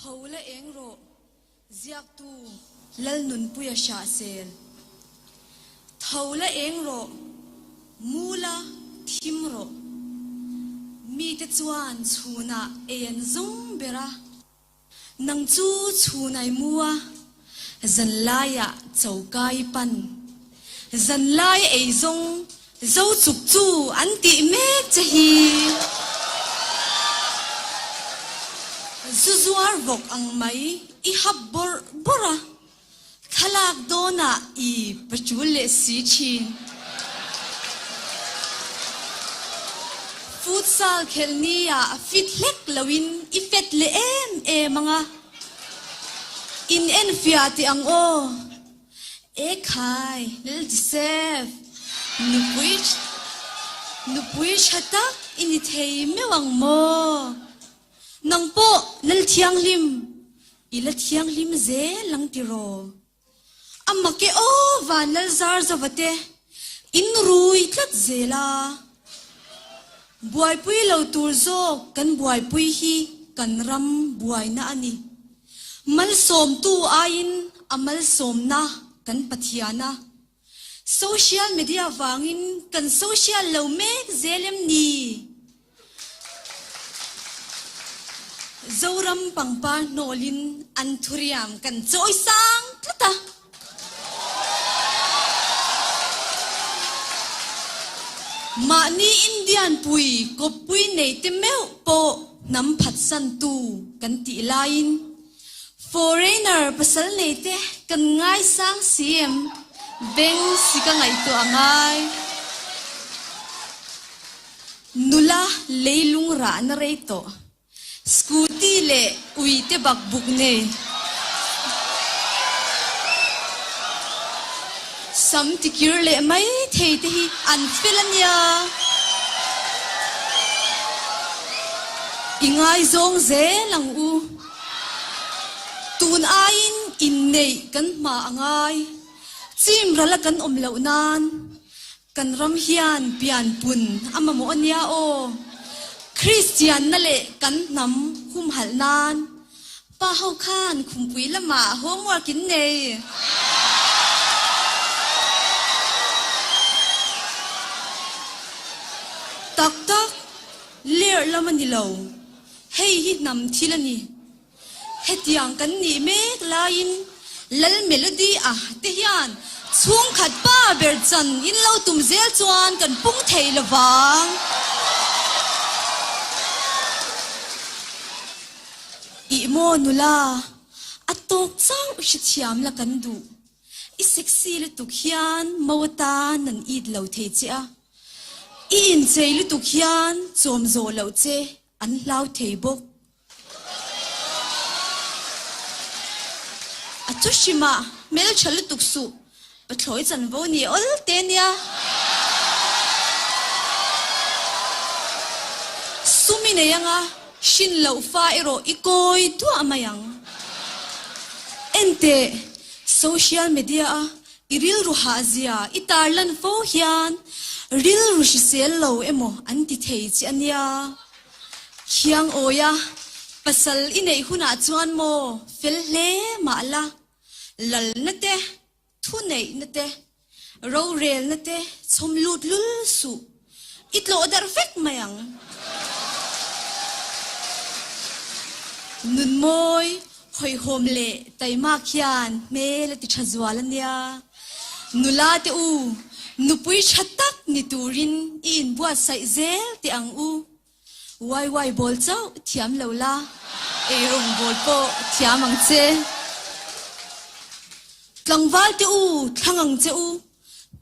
Tho la eng rawh, ziaktu Lalnunpuia Hrahsel. Tho la eng rawh, mu la thim rawh. Mite chuan chhunah ei an zawng ber a. Nang chu chhunai mu a, zanlaiah choka i pan. Zanlai ei zawng zo chuk chu an tih mek che hi. Zu zuar vawk ang mai i hap bawrh bawrh a. Thlalak dawnah i paṭul leh si ṭhin. Futsal khelh ni ah fit hlek loin i fet leh em em ang a. In enfiah teh ang aw. Ekhai, Lil Joseph, nupui nupui ṭha tak i ni thei meuh ang maw? Nang pawh Lal Thianghlim, i la thianghlim zel ang tiraw? A mak e aw van Lal zar zova te, in rui tlat zel a. Buaipui lo tur zawk kan buaipui hi kan ram buaina a ni. Malsawmtu aiin a malsawmna kan Pathian a. Social media vangin kan social lo mek zel em ni? Zoram pangpar hnawlin an thuriam kan chawi sang tlat a. Mahni Indian pui kawppui nei te meuh pawh hnam phatsantu kan tih laiin Foreigner pasal nei te kan ngaisang si em? Beng si ka ngaihtuah a ngai. Nula leilung rahna rei tawh. Scooty leh ui te bak buk nei. Sam tikir leh mai thei te hi an fel a nia. I ngaizawng zel ang u. Tun aiin inneih kan hma a ngai. Chim rala kan awm loh nan kan ram hian pianpun a mamawh a nia aw. Kristianna leh kan hnam humhalh nan pa ho khan khumpui lamah homework in nei. Tak tak, lerh lam a ni lo. Hei hi hnam thil a ni. Hetiang kan nih mek laiin Lal Melody a te hian chhungkhat pa ber chan in lo tum zel chuan kan pung thei lovang. Ih maw nula, a tawk chauh hrethiam la kan duh. I sexy lutuk hian mo atan an it lo thei che a. I inchei lutuk hian chawm zawh loh che An hlau thei bawk. A chu hrim a, hmeltha lutuk suh, pathlawi chanvo ni awl te nia. Sum i nei anga, hrin loh fa erawh i kawi duah mai ang. Enteh, social media a I rilru hahzia i tarlan fo hian rilru hrisel lo emaw an ti thei che a nia. Khiang awia pasal i neih hunah chuan maw fel hle mah la, lalna te, thuneihna te, rorelna te chhawm lut lul suh. I tlawh darh vek mai ang. Nunmawi, hawihhawm leh taimak hian hmel a ti tha zual a nia. Nula te u, nupui tha tak ni turin i inbuatsaih zel teh ang u. Waiwai bawl chauh thiam lo la, eirawng bawl pawh thiam ang che. Tlangval te u, thlang ang che u,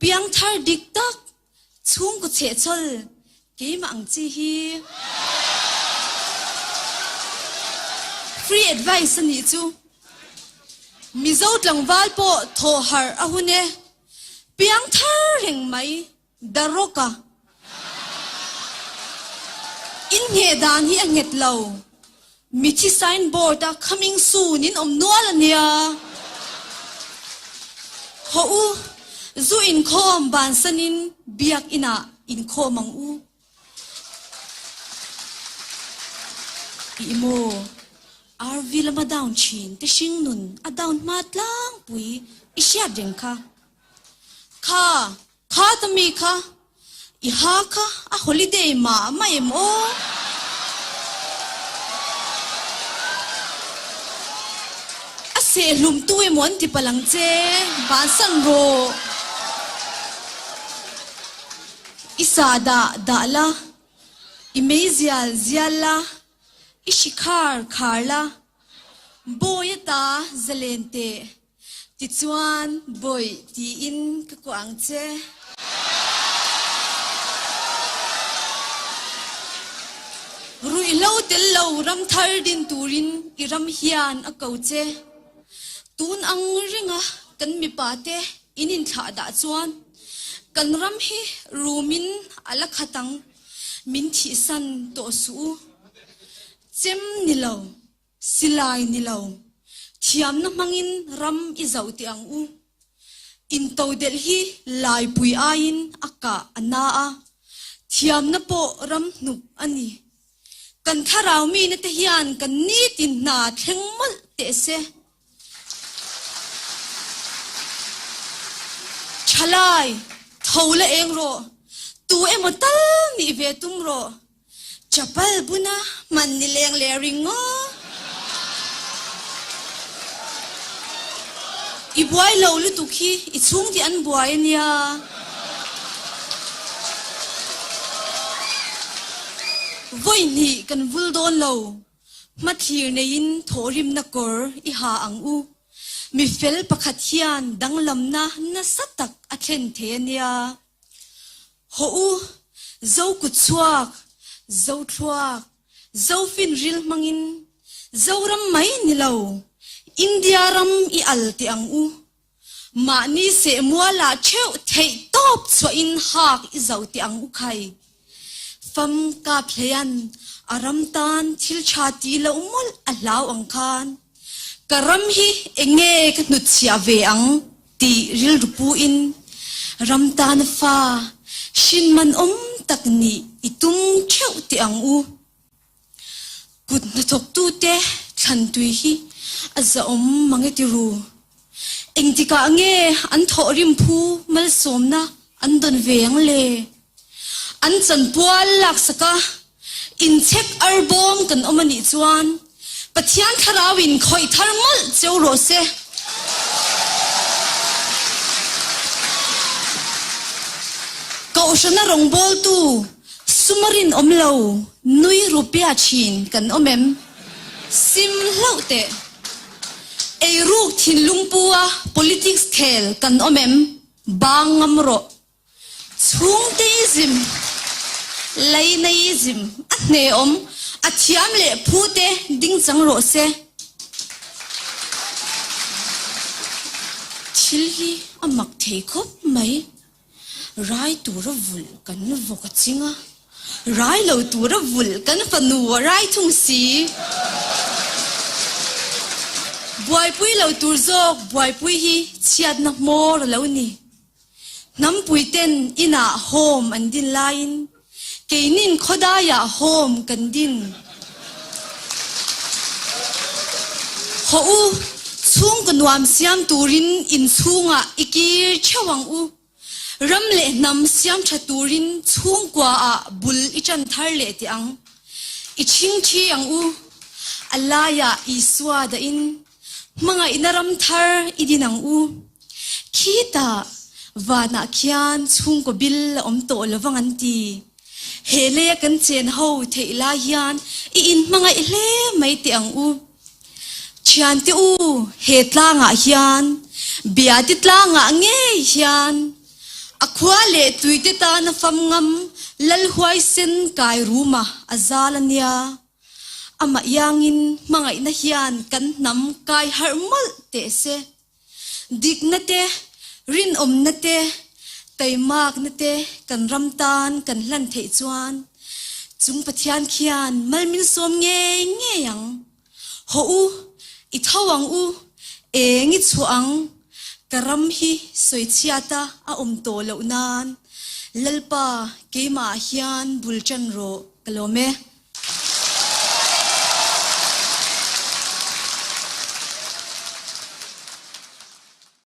piangthar dik tak Chhungkaw chhehchhawl keimah ang chi hi free advice a nih chu. Mizo tlangval pawh thawh harh a hun e. Piang thar reng mai The Rock a inngeh dan hi a nghet lo. Mithi sign board a coming soon in awm nual a nia. Haw u, zu inkhawm bansanin biak inah inkhawm ang u. Ih maw, RV. lama down thin te hringnun a down hma tlangpui i hriat reng kha. Kha, kha ta mi kha, i ha kha a holiday mah mah em aw? A sehhlum tu emaw an ti palh ang che, bansan rawh. I sa dah dah la, i mei zial zial la, i hri khar khar la, bawi ata zalen teh. Tichuan, Bawih tiin ka kuah ang che. Ruihhlo tel lo ram thar din turin i ram hian a ko che. Tun ang ringa kan mipa te in inthlah dah chuan kan ram hi rumin a la khat ang, min thihsan tawh suh u. Chem ni lo. Silai ni lo, thiamna hmangin ram i zoh teh ang u. Intodelh hi laipui aiin a kah a na a, thiamna pawh ram hnuk a ni. Kan thlarau mine te hian kan nitin hna thleng mawlh teh se. Thalai, tho la eng rawh, tu emaw tal nih ve tum rawh. Chapal buna hman ni leng leh ring aw. I buai lo lutuk hi i chhung tih an buai a nia. Vawi hnih kan vul dawn lo. Hmathlir neiin thawhrimna kawr i ha ang u. Mi fel pakhat hian danglamna nasa tak a thlen thei a nia. Hawh u, Zo kut chhuak, Zo thluak, Zo finril hmangin Zoram mai ni lo, India ram i al teh ang u. Mahni seh mualah theuh theih tawp chhuahin hak i zo teh ang u khai. Fam kap hleian a ram tan thil tha tih loh mawlh a hlau ang khan ka ram hi enge ka hnutchhiah ve ang tih rilru puin ram tana fa hrin man awm tak nih i tum theuh teh ang u. Kut hnathawktute thlan tui hi a zahawm mang e ti ru. Engtikah nge an thawhrim phu malsawmna an dawn ve ang le? An chanpual laksaka inchhek arbawm kan awm a nih chuan Pathian Thlarauin khawih thar mawlh cheu rawh se. Kohhrana rawngbawltu suma rinawm lo nui rupia thin kan awm em? Sim hlauh teh. Eiruk thinlung pu-a politics khel kan awm em? Bang ngam rawh. Chhungteism, Lainaism a hneawm, a thiam leh phu te ding chang rawh se. Thil hi a mak thei khawp mai. Rai tura vulh kan vawk a ching a, rai lo tura vulh kan fanu a rai thung si. Buaipui lo tur zawk buaipui hi chhiatna hmawr a lo ni. Hnampuiten inah home an din laiin keinin khawdaiah home kan din. Hawh u, chhungkaw nuam siam turin inchhungah i kir theuh ang u. Ram leh hnam siam tha turin chhungkuaah bul i tan thar leh teh ang. I chhingthi ang u. A laiah Isua dahin Hmangaihna ram thar i din ang u. Khitah vanah khian chhungkaw bil a awm tawh lo vang an ti. He leia kan chen ho theih lai hian i inhmangaih hle mai teh ang u. Thiante u, he tlangah hian, Biate tlangah ngei hian a khua leh tuite tana fam ngam Lal huaisen kai ruma a zal a nia. Amah iangin hmangaihna hian kan hnam kai harh mawlh teh se. Dikna te, rinawmna te, taimakna te kan ram tan kan hlan theih chuan chung Pathian khian mal min sawm ngei ngei ang. Hawh u, i tho ang u, eng i chhuah ang, ka ram hi sawichhiata a awm tawh loh nan Lalpa keimah ah hian bul tan rawh ka lawm e.